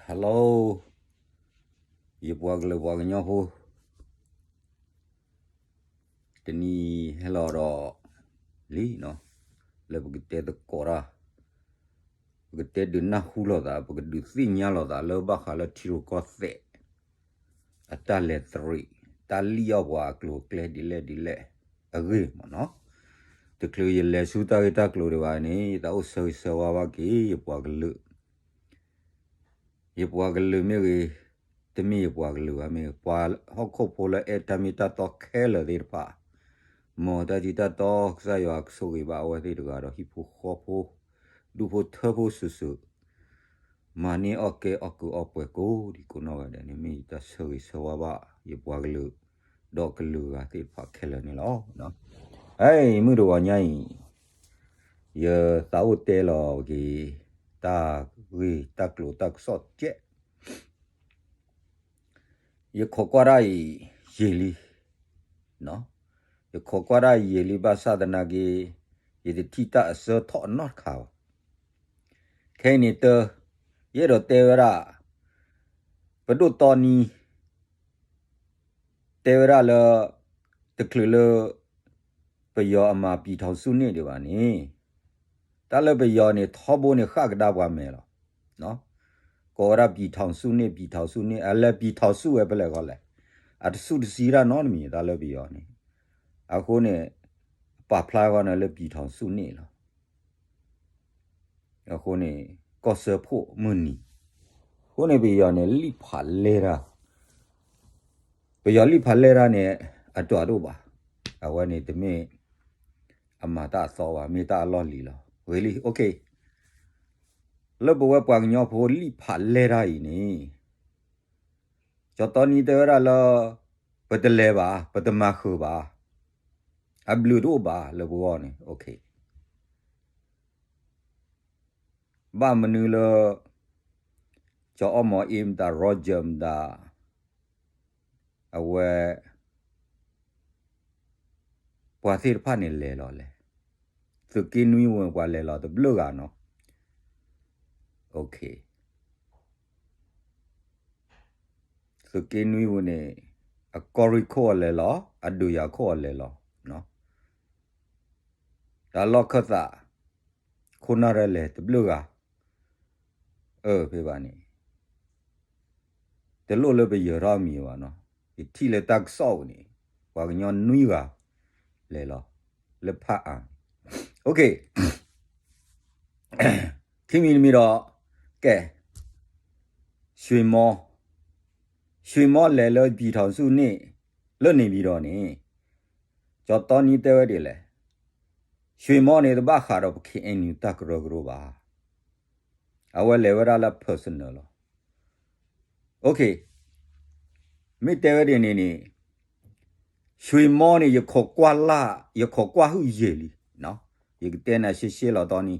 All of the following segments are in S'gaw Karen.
Hello, ယပှၤကလုာ်ပှၤကညီဖိ, တနံၤဟဲလီၤဒီးလံနီၤ, လၢပကတဲသကိးတၢ်, ပကတဲဒုးနၢ်ဟူလိာ်သး, ပကဒုးသ့ၣ်ညါလိာ်သးလၢဘၣ်ဃးလၢထံရူၢ်ကီၢ်သဲး အတၢ်လဲၤသရံး, တၢ်လံၣ်အီၣ်ပှၤအကျိၤအကျဲဒ်လဲၣ်ဒ်လဲၣ်အဂ့ၢ်မ့ၢ်နီၤ. တချုးယလဲၤဆူတၢ်ဂ့ၢ်တၢ်ကျိၤဒံးဘၣ်န့ၣ် ယသးအိၣ်ဆၢဂ့ၤဆၢဝါဘၣ်က့ၤ ယပှၤကလုာ်, ယပှၤကလုာ်မ့ၢ်ဂ့ၤ, တမ့ၢ်ယပှၤကလုာ်ဘၣ်မ့ၢ်ဂ့ၤ, ပှၤဟီၣ်ခိၣ်ဖိလၢအဲၣ်တၢ်မ့ၢ်တၢ်တီခဲလၢာ်သ့ၣ်တဖၣ်, မ်တၢ်ထံၣ်တၢ်တီ ကစၢ်ယွၤကဆိၣ်ဂ့ၤဘၣ်အဝဲသ့ၣ်တဂၤဒီးဟံၣ်ဖိဃီဖိ, ဒူၣ်ဖိထၢဖိစုာ်စုာ် မၤန့ၢ်အီၣ်ကဲအီၣ်ကုးအီပှဲၤကိးဒံးကိးနီၢ်ဂၤဒဲးန့ၣ် မ့ၢ်ယတၢ်ဆၢဂ့ၤဆၢဝါဘၣ် ယပှၤကလုာ်, ဒီးကလုာ်ဂၤသ့ၣ်တဖၣ်ခဲလၢာ်န့ၣ်လီၤ. အံၤမုၢ်တဂီၤညါအံၤ, ယသးအိၣ်တဲလီၤက့ၤ, တၢ်ဂ့ၢ်တၢ်ကျိၤတၢ်ကစီၣ်တကဲး ယခိးကွၢ်တၢ်အံၤယံာ်လံ, ယခိးကွၢ်တၢ်ယံာ်လံဘၣ်ဆၣ်သနာ်က့, ယတထံၣ်တၢ်အဆၢထီၣ်နီတခါဘၣ်. ခဲအံၤန့ၣ်တ, ယအဲၣ်ဒိးတဲဝဲဒၣ်, ပဒိၣ်တီနံ, တဲဝဲဒၣ်လၢ, တချုးလၢ ပယီၤအမၤပျံၤထောင်စုန့ၣ်ဒံးဘၣ်န့ၣ်, တၢ်လၢပယီၤန့ၣ် ထီဘိန့ၣ်ဃၣ်ကဒါပှၤမဲာ်လီၤ. ကိးဝဲဒၣ်ပျံၤထောင်စုန့ၣ် ပျံၤထောင်စုန့ၣ် အလဲၤပျံၤထောင်စုဝဲဖဲလဲၣ်ဃီလဲၣ်, အတစူၢ်တဆံတၢ်နီတမံၤတၢ်လၢပယီၤန့ၣ်, အဃိန့ၣ်, ပာ်ဖျါဃီန့ၣ်လၢပျံၤထောင်စုန့ၣ်လီၤ. အဃိန့ၣ်, ကီၢ်စၢဖှိၣ်မုၢ်နံၤ, အဃိန့ၣ်ပယီၤန့ၣ်လံၣ်ဖးလဲတၢ်, ပယီၤလံၣ်ဖးလဲတၢ်န့ၣ်, အတီၢ်တအိၣ်ဘၣ်, အဝဲန့ၣ်တမ့ၢ်, အမၤတၢ်အသီဘၣ် မ့ၢ်တၢ်အလီၢ်လံၤလီၤ. ဂ့ၤလံ, လၢပဝဲပှၤကညီဖိလံၣ်ဖးလဲတၢ်အံၤန့ၣ်, ကၠီတီနံတဲဝဲဒၣ်လၢ, ပတလဲၤဘၣ် ပတမၤဃုာ်ဘၣ်, အဘျုးတအိၣ်ဘၣ်လၢပဂီၢ်န့ၣ်, ဘၣ်မနုၤလၢ, ကၠီအီၣ်မီၤအ့မတၤ ရီကၠၢၣ်မတၤ, အဝဲ ပှၤသ့ၣ်တဖၣ်န့ၣ်လဲၤလီၤလဲၣ်, သုးက့နွံဝဲပှၤလဲၤလီၤတဘျုးဂၤနီၤ, သုးက့နွံဝဲန့ၣ်, အကီၢ်ရ့ၣ်ခိၣ်အလဲၤလီၤ အဒုးယၤခိၣ်အလဲၤလီၤ, တၢ်လီၢ်ခၢၣ်သး, ခိၣ်နၢ်ရဲလဲၤတဘျုးဂၤ, အၢ ဖဲဘၣ်န့ၣ် တလိၣ်လၢပယၢၤထီၣ်မံၤဘၣ်နီၤ, ယထံၣ်လၢတၢ်ကစီၣ်ပူၤန့ၣ်, ပှၤကညီနွံဂၤ, လဲၤလီၤ, လၢဖးအါ, ခံမံၤတမံၤဒီး, ကဲ, ရွှေမော, ရွှေမောလဲၤလၢပျံၤထောင်စုန့ၣ်, လၢန့ၣ်ဘံၤဒီးန့ၣ်, ကၠီတီနံတဲဝဲဒ်လဲၣ်, ရွှေမောန့ၣ်တဘၣ်ဃးဒီးပ ခ့ၣ်အဲၣ်ယူၣ် တၢ်ကရၢကရိဘၣ် အဝဲလဲၤဝဲဒၣ်လၢ personal လီၤ. မ့ၢ်တဲဝဲဒ်န့ၣ်န့ၣ်, ရွှေမောန့ၣ် ယခိးကွၢ်လၢ်, ယခိးကွၢ်ဟုၣ်ယံာ်လံ, ယကတဲနၤရှဲရှဲလီၤတီနံ,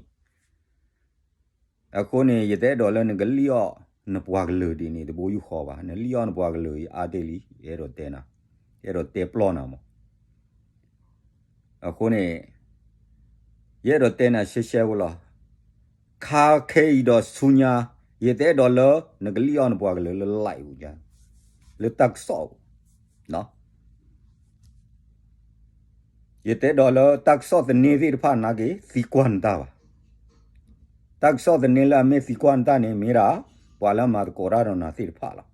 အဃိန့ၣ် ယတအဲၣ်ဒိးလၢနကလံၣ်အီၣ်နပှၤကလုာ်ဒ်န့ၣ် တဘိယူၢ်ဃီဘၣ်, နလံၣ်အီၣ်နပှၤကလုာ်အါတ့ၢ်လံ, ယအဲၣ်ဒိးတဲနၤ, ယအဲၣ်ဒိးတဲပျီနၤမး အဃိန့ၣ်, ယအဲၣ်ဒိးတဲနၤရှဲရှဲဖိလီၤ. ခါခဲအံၤဒီးဆူညါ, ယတအဲၣ်ဒိးလၢနကလံၣ်အီၣ်နပှၤကလုာ်လၢ live ပူၤ, လၢတၢ်ကစီၣ်ပူၤ, ယတအဲၣ်ဒိးလၢတၢ်ကစီၣ်သန့သ့ၣ်တဖၣ်နာ်က့ သံကွၢ်နတၢ်ဘၣ်. တၢ်ကစီၣ်သန့လၢအမ့ၢ်သံကွၢ်နတၢ်န့ၣ် မ့ၢ်ဒၣ် ပှၤလၢအမၤသကိးတၢ်ဒီးနၤသ့ၣ်တဖၣ်လီ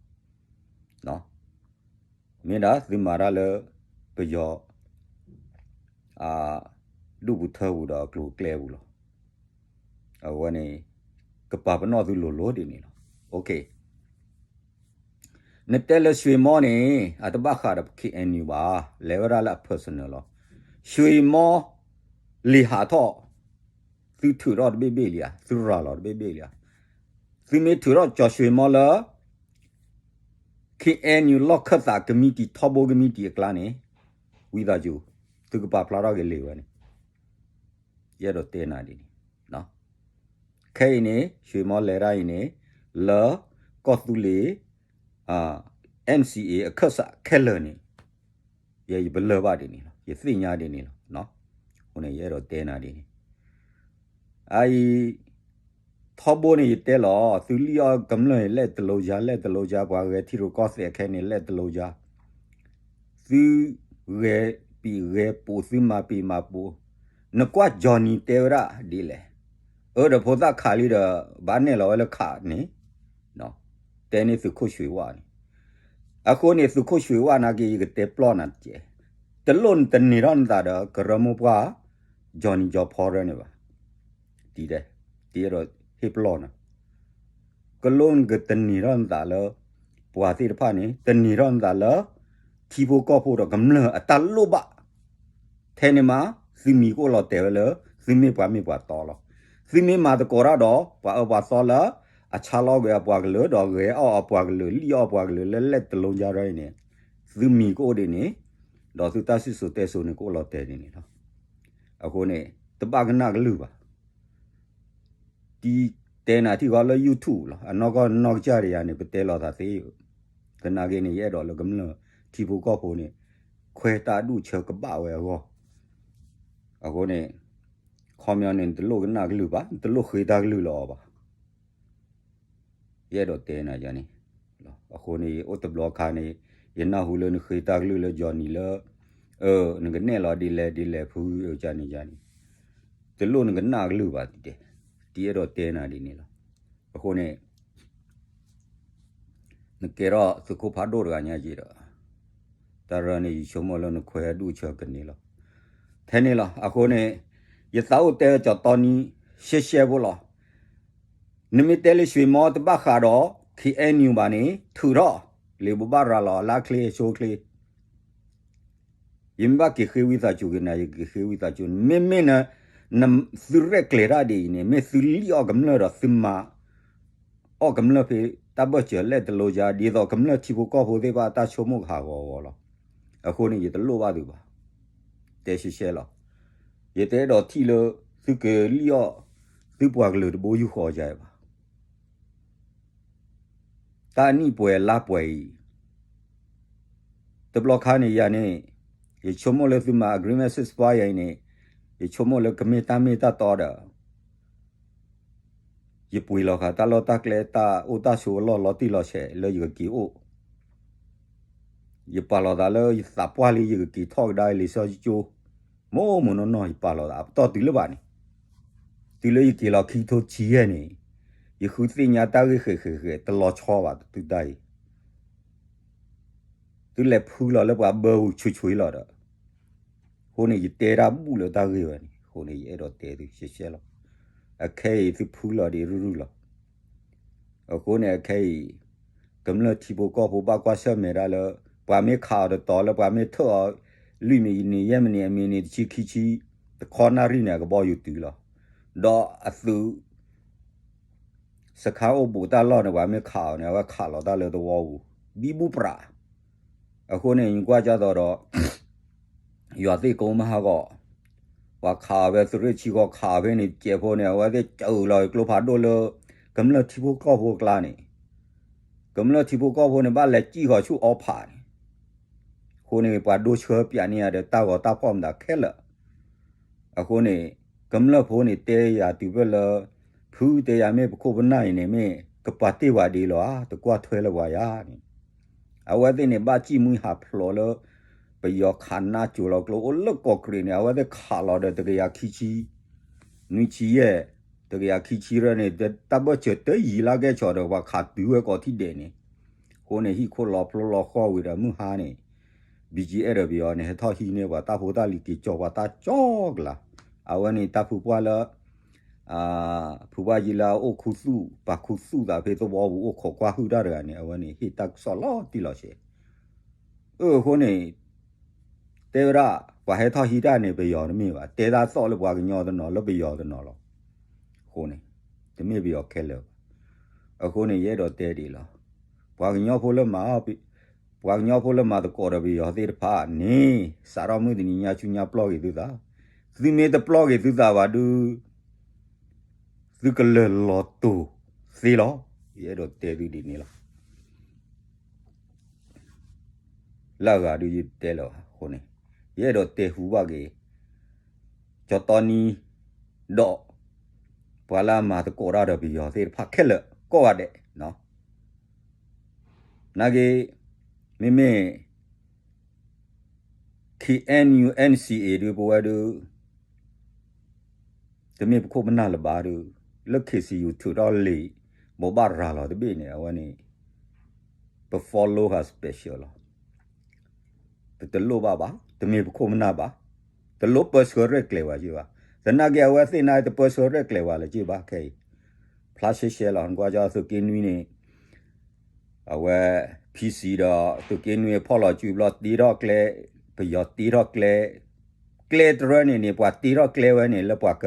ၤ. မ့ၢ်ဒၣ်သုမၤတၢ်လၢ ပယီၤ ဒူၣ်ပူၤထၢပူၤဒီးအကျိၤအကျဲပူၤလီၤ. အဝဲန့ၣ် ကပာ်ပနီၣ်သုလိၤလိၤဒ်န့ၣ်လီၤ. နတဲလၢရွှေမောန့ၣ် အတဘၣ်ဃးဒီး ခ့ၣ်အဲၣ်ယူၣ် ဘၣ်, လဲၤဝဲဒၣ်လၢအ personal လီၤ. ရွှေမော လံာ်ဟးထီၣ်, သုထုးထီၣ်တဘ့ၣ်ဘ့ၣ်လံဧါ, သုရၤလီၤတဘ့ၣ်ဘ့ၣ်လံဧါ. သုမ့ၢ်ထုးထီၣ်ကၠီၣ်ရွှေမောလၢ ခ့ၣ်အဲၣ်ယူၣ် လီၢ်ခၢၣ်သးကမံးတံာ် ထီဘိကမံးတံာ်အကျါန့ၣ်, ဝံသးစူၤ, သုကပာ်ဖျါထီၣ်က့ၤလံာ်ဝဲန့ၣ်, ယအဲၣ်ဒိးတဲနၤဒ်န့ၣ်. ခဲအံၤန့ၣ် ရွှေမော လဲၤတၢ်အံၤန့ၣ် လၢကီၢ်သူလ့ၤ NCA အခၢၣ်စးခဲလၢာ်န့ၣ်, ယပလၢၢ်ဘၣ်ဒ်န့ၣ်လီၤ, ယသ့ၣ်ညါဒ်န့ၣ်လီၤ. အဃိန့ၣ် ယအဲၣ်ဒိးတဲနၤဒ်န့ၣ်, အအံၤ ထီဘိန့ၣ်ယတဲလီၤ, သုလံၣ်အီၣ်ကမျၢၢ်န့ၣ် လဲၤတလိၤယါ လဲၤတလိၤယါ, ပှၤဂဲၤထံရူၢ်ကီၢ်သဲးခဲန့ၣ် လဲၤတလိၤယါ, သုဂဲၤပံာ်ဂဲၤပိာ် သုမၤပံာ်မၤပိာ်, နကွၢ် Johnny တဲဝဲဒၣ်ဒ်လဲၣ်, အၢဒီးဖိသၣ်ခးလံဒီး ဘၣ်နဲၣ်လီၤဝဲလၢခးန့ၣ်, တဲန့ၢ်သုးခိၣ်ရွှ့ၤဝၣ်န့ၣ်, အဃိန့ၣ် သုးခိၣ်ရွှ့ၤဝၣ်နာ်က့ ယကတဲပျီၢ်နၤတက့ၢ်, တလိၣ်နတန့ၢ်ထီၣ်နသးဒီး ကရၢမိၢ်ပှၢ် Johnny ကၠီဖီရဲၣ်န့ၣ်ဘၣ်, တံၤဒဲး, တံၤအဲၣ်ဒိးဟ့ၣ်ပလီၢ်နၤ, ကလိၣ်နကတန့ၢ်ထီၣ်နသးလၢ ပှၤသ့ၣ်တဖၣ်န့ၣ် တန့ၢ်ထီၣ်နသးလၢ ထံဖိကီၢ်ဖိဒီးကမျၢၢ်အတၢ်လိၣ်ဘၣ်, ထဲန့ၣ်မး သုမံၤကအိၣ်လီၤတဲာ်ဝဲလၢ သုမ့ၢ်ပှၤမ့ၢ်ပှၤတီလီၤ. သုမ့ၢ်မၤသကိးတၢ်ဒီး ပှၤအၢပှၤသီလၢ အဆါလီၤကွံာ်အပှၤကလုာ် ဒီးဂဲၤအီၣ်အပှၤကလုာ် လံၣ်အီၣ်ပှၤကလုာ်လၢလဲၤတလိၤယါရၢအံၤန့ၣ်, သုမံၤကအိၣ်ဒ်န့ၣ်, ဒီးသုတၢ်စံၣ်စိၤတဲစိၤန့ၣ် ကအိၣ်လီၤတဲာ်ဒ်န့ၣ်လီၤ. အဃိန့ၣ် တဘၣ်ကနၣ်ကလုၢ်ဘၣ်. တံၤတဲနၤထံၣ်ဃီလၢ YouTube လီၤ. အနီၢ်ကီၢ်နီၢ်ကစၢ်တယၤန့ၣ် ပတဲလီၤသးသ့, သနာ်က့န့ၣ် ယအဲၣ်ဒိးလၢကမျၢၢ်ထံဖိကီၢ်ဖိန့ၣ် ခွဲးတၢ်အဒူၣ်အဆၢကဘၣ်ဝဲအဂီၢ်, အဃိန့ၣ် ခီပညီန့ၣ် နတလိၣ်ကနၣ်ကလုၢ်ဘၣ်, နတလိၣ်ဃ့တၢ်ကလုၢ်လၢအီၤဘၣ်. ယအဲၣ်ဒိးတဲနၤယၤန့ၣ်, အဃိန့ၣ် ယအိၣ်တဘျီခါန့ၣ် ယနၢ်ဟူလၢနဃ့တၢ်ကလုၢ်လၢ Johnny လၢ နကနဲၣ်လီၤဒ်လဲၣ်ဒ်လဲၣ် ဖုယန့ၣ်ယၤန့ၣ်, တလိၣ်နကနၣ်ကလုၢ်ဘၣ်တံၤဒဲး, တံၤအဲၣ်ဒိးတဲနၤဒ်န့ၣ်လီၤ. အဃိန့ၣ် နကဲထီၣ်သုးခိၣ်ဖးဒိၣ်တဂၤညါက့ဒီး တၢ်ရၢန့ၣ် ယဆိကမိၣ်လၢနခွဲးအဒူၣ်အဆၢကန့ၢ်လီၤ. ထဲန့ၣ်လီၤ. အဃိန့ၣ် ယသးအိၣ်တဲကၠီၤတီနံ ရှဲရှဲဖိလီၤ. နမ့ၢ်တဲလၢ ရွှေမော တဘၣ်ဃးဒီး ခ့ၣ်အဲၣ်ယူၣ် ဘၣ်န့ၣ် ထုးထီၣ် လံာ်ဘိးဘၣ်ရၤလီၤ အလါချ့အဆိချ့ ယမ့ၢ်ဘၣ်က့ၤဃ့ဝံသးစူၤက့ၤနၤ ယက့ၤဃ့ဝံသးစူၤန့ၣ် မ့မ့ၢ်န သုရဲၣ်ကျဲၤတၢ်ဒ်အံၤန့ၣ် မ့ၢ်သုလံၣ်အီၣ်ကမျၢၢ်ဒီးသုမၤ အီၣ်ကမျၢၢ်ဖဲတၢ်ဘၢၣ်စၢၤလဲၣ်တလိၤယါ ဒ်သိးကမျၢၢ်ထံဖိကီၢ်ဖိသ့ၣ်တဖၣ်အတၢ်ဆိကမိၣ်ကဟးဂီၤဂီၤလီၤ. အဃိန့ၣ် ယတလိၣ်ဘၣ်သုဘၣ်. တဲရှဲရှဲလီၤ. ယတအဲၣ်ဒိးထံၣ်လၢ သုကလံၣ်အီၣ် သုပှၤကလုာ်တဘိယူၢ်ဃီယါဘၣ်. တၢ်နံၣ်ပှဲၤလါပှဲၤအံၤ တဘျီခါန့ၣ်ယၤန့ၣ် ယဆိကမိၣ်လၢသုမၤ agreement ceasefire အံၤန့ၣ် ယဆိကမိၣ်လၢကမ့ၢ်တၢ်မ့ၢ်တၢ်တီဒီး ယပှ့ၤလီၤဃာ်တၢ်လီၢ်တၢ်ကျဲ တၢ်အိၣ်တၢ်ဆိးအလီၢ်လီၤတံၢ်လီၤဆဲးလၢယကက့ၤအိၣ်, ယပာ်လီၤသးလၢယသးပှၢ်လံ ယကက့ၤထီၣ်ကဒါလံာ်စီဆှံကၠိ မိၢ်မိၢ်နီၢ်နီၢ် ယပာ်လီၤသး အပတီၢ်တုၤလၢဘၣ်န့ၣ်, တုၤလၢယက့ၤလီၤခံကထိဆံယဲၢ်န့ၣ် ယဃုသ့ၣ်ညါတၢ်ဂ့ၢ်ဃဲးဃဲးဃဲး တလီၤဆီဘၣ် တုၤတၢ်အံၤ သုလဲၤဖုလီၤလၢပှၤဘၢပူၤဆူးဆူးလီၤဒီး, အဃိန့ၣ် ယတဲတၢ်ဘူၣ်လၢတၢ်ဂ့ၢ်ဝဲန့ၣ် အဃိန့ၣ် ယအဲၣ်ဒိးတဲသုရှဲရှဲလီၤ. အခဲအံၤသုဖုလီၤဒံးရုၢ်ရုၢ်လီၤ. အဃိန့ၣ် အခဲအံၤ ကမျၢၢ်ထံဖိကီၢ်ဖိဘၣ်ကွၢ်ဆၢၣ်မဲာ်ဒၣ်လၢ ပှၤမ့ၢ်ခးအီၤတတီၤလၢပှၤမ့ၢ်ထၢၣ်အီၤ လွံၢ်မံးနံး ယဲၢ်မံးနံး အမံးနံးတဆံခံဆံ တခီနၣ်ရံၣ်န့ၣ် အကဘီယူၤတုၤလီၤ. ဒီးအသုး စခါအိၣ်ဘူးတၢ်လီၢ်န့ၣ် ပှၤမ့ၢ်ခးအီၤန့ၣ် အဝဲခးလီၤတၢ်လၢသဝီပူၤ ဘံဘူပြး, အဃိန့ၣ် ယကွၢ်ကၢ်သိးဒီး ယွၤသ့ၣ်ကိးမုၢ်ဟးဂီၤ, ပှၤခးအီၤဖဲသုးရ့ၣ်ဆံဃီ ခးအီၤဖဲန့ၣ် ကဲးဖိန့ၣ် အဝဲသ့ၣ်ကၢလီၤကျိဖးဒိၣ်လၢ ကမျၢၢ်ထံဖိကီၢ်ဖိအကျါန့ၣ်, ကမျၢၢ်ထံဖိကီၢ်ဖိန့ၣ် ဘၣ်လဲၤစံၣ်ဃီၤဆူၣ်အီဖးန့ၣ်, အဃိန့ၣ် ပှၤဒိဆှၢပၠးန့ၢ်ယၤဒီးတၢ်ဂီၤတၢ်ဖီၣ်မတၤခဲလၢာ် အဃိန့ၣ် ကမျၢၢ်ဖိန့ၣ်တဲယၤတုၤဖဲလၢ ဖုတဲယၤမ့ၢ်ပခိၣ်ပနၢ်အံၤန့ၣ် မ့ၢ်ကပာ်တ့ၢ်ဝဲဒ်လီၤဧါ တကွၢ်ထွဲလၢပှၤယၤန့ၣ်, အဝဲသ့ၣ်န့ၣ် ဘၣ်စံၣ်မှံဟးဖျိးလၢ ပယီၤခးနါစိၤလီၤကျိအိၣ်လၢကီၢ်ကရံးန့ၣ် အဝဲသ့ၣ်ခးလီၤဒီးတကယၤခံဆံ နွံဆံယဲၢ် တကယၤခံဆံရဲၣ်န့ၣ် တၢ်ဘၢၣ်စၢၤတယံာ်လၢကဲဆီၣ်ဒီး ပှၤခးတုၤဝဲကိးထံၣ်ဒဲးန့ၣ်, အဃိန့ၣ် ဟံၣ်ခိၣ်လီၤဖျိလီၤဃီဝံၤဒီးမုၢ်ဟါန့ၣ် ဘံၣ်ကၠံအဲၣ်ဒိးပယီၤန့ၣ် ဟဲထီၣ်ဟံးန့ၢ်ပှၤတၢ်ဖိတၢ်လံၤ က့ၤကၠီၤပှၤတၢ်ကၠီကလၤ, အဝဲန့ၣ်တၢ်ဖုပှၢ်လၢ ဖုပှၢ်ယံလၢအအိၣ်ခူသူၣ် ပာ်ခူသူၣ်သးဖဲသဝီပူၤအိၣ်ခိးကွၢ်ဟုၣ်တၢ်တဂၤန့ၣ် အဝဲန့ၣ်ဟ့ၣ်တၢ်ကစီၣ်လီၤတံၢ်လီၤဆဲး, အဃိန့ၣ် တဲဝဲဒၣ် ပှၤဟဲထီၣ်ဟံးတၢ်န့ၣ် ပယီၤတမ့ၢ်ဘၣ်, တဲတၢ်သီၣ်လၢပှၤကညီတနီၤ လၢပယီၤတနီၤလီၤ. အဃိန့ၣ် တမ့ၢ်ပယီၤခဲလၢာ်ဘၣ်. အဃိန့ၣ် ယအဲၣ်ဒိးတဲဒ်အံၤလီၤ. ပှၤကညီဖိလၢမၤ ပှၤကညီဖိလၢမၤသကိးဒီးပယီၤသ့ၣ်တဖၣ်န့ၣ် စးထီၣ်မုၢ်တနံၤညါဆူညါပျီၢ်က့ၤသုသး, သုမ့ၢ်တပျီၢ်က့ၤသုသးဘၣ်ဒုး သုကလၢာ်လီၤတိာ်သ့လီၤ. ယအဲၣ်ဒိးတဲသုဒ်န့ၣ်လီၤ. လၢအဂၤဒုးယတဲလၢၤဘၣ်အဃိန့ၣ် ယအဲၣ်ဒိးတဲဟူဘၣ်က့ၤ ကၠီတီနံ ဒီး ပှၤလၢအမၤသကိးတၢ်ဒီးပယီၤသ့ၣ်တဖၣ်ခဲလၢာ်ကိးဂၤဒဲး, နာ်က့ မ့မ့ၢ် KNU NCA ဒုး ပဝဲဒုး တမ့ၢ်ပခိၣ်ပနၢ်လၢၤဘၣ်ဒုး, လၢ KCU ထုးထီၣ်လံာ် ဘိးဘၣ်ရၤလီၤတဘ့ၣ်န့ၣ် အဝဲန့ၣ် ပ follow ဟး special လီၤ. ပတလိၣ်ဘၣ်ဘၣ်, တမ့ၢ်ပခိၣ်ပနၢ်ဘၣ်, တလိၣ်ပၢဆှၢရဲၣ်ကျဲၤဝဲက့ၤဘၣ်. သနာ်က့ အဝဲသ့ၣ်န့ၣ် တပၢဆှၢရဲၣ်ကျဲၤဝဲလၢၤက့ၤဘၣ်ခဲအံၤ, ဖျါရှဲရှဲလီၤ. နကွၢ်ကီသုးက့နွံန့ၣ် အဝဲ PC ဒီးသုးက့နွံအဖီၣ်လီၤစုဘျီတ့ထီၣ်ကျဲ, ပယီၤတ့ထီၣ်ကျဲ, ကျဲတရၢန့ၣ်န့ၣ် ပှၤတ့ထီၣ်ကျဲဝဲန့ၣ် လၢပှၤက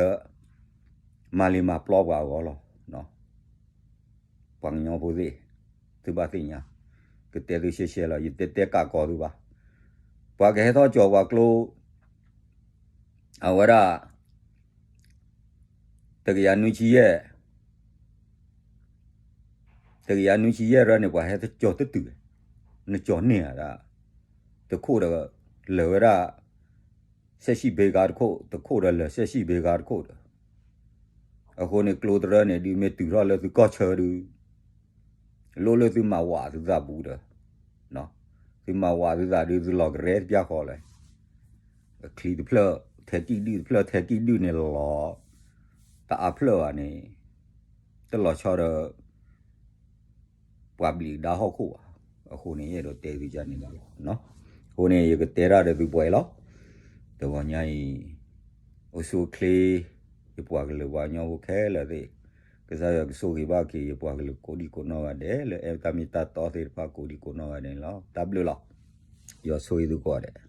မၤလံၤမၤပျီပှၤအဂီၢ်လီၤ. ပှၤကညီဖိသ့ၣ်, သုဘၣ်သ့ၣ်ညါ, ကတဲသုရှဲရှဲလီၤ, ယတဲတဲကးကီၤသုဘၣ်. ပှၤကဟဲထီၣ်ကၠီၤပှၤကျိ အဝဲဒၣ် တကယၤနွံဆံယဲၢ်, တကယၤနွံဆံယဲၢ်ရၢန့ၣ် ပှၤဟဲထီၣ်ကၠီၤတတုၤ, နကၠီၤန့ၢ်ဧါဒၣ်, တခိၣ်ဒီး လၢာ်ဝဲဒၣ် စဲးဆံၣ်ဘ့ကါတခိၣ်, တခိၣ်ဒီးလၢာ်စဲးဆံၣ်ဘ့ကါတခိၣ်ဒီး, အဃိန့ၣ်ကျိတရၢန့ၣ် ဒုးမ့ၢ်တုၤထီၣ်လၢသုကီၢ်ဆၢဒုး လိၣ်လၢသုမၤဝးသုသးဘူးဒီး, သုမၤဝးသုသးဒုး သုလီၤကရဲတပျၢ်ဃီလဲၣ်. အချံတဖျၢၣ် ထဲကံၣ်ဒုၣ်တဖျၢၣ် ထဲကံၣ်ဒုၣ်န့ၣ်လီၤ, တအါဖျၢၣ်ဘၣ်န့ၣ် တလီၤဆီဒီး ပှၤဘျံးကဒါဟီၣ်ခိၣ်ဘၣ်. အဃိန့ၣ် ယအဲၣ်ဒိးတဲသုကန့ၣ်လီၤ. အဃိန့ၣ် ယကတဲတၢ်ဒီးသုပှဲၤလီၤ. တဂီၤညါအံၤ အိၣ်ဆူၣ်အိၣ်ချ့ ယပှၤကလုာ်ပှၤကညီဖိခဲလၢာ်သ့ၣ်, ကစၢ်ယွၤကဆိၣ်ဂ့ၤဘၣ်က့ၤ ယပှၤကလုာ်ကိးဒံကိးနီၢ်ဂၤဒဲး လၢအဲၣ်တၢ်မ့ၢ်တၢ်တီသ့ၣ်တဖၣ်ကိးဒံကိးနီၢ်ဂၤဒဲးန့ၣ်လီၤ. တၢ်ဘျုးလီၤ. ယွၤဆိၣ်ဂ့ၤသုကိးဂၤဒဲး.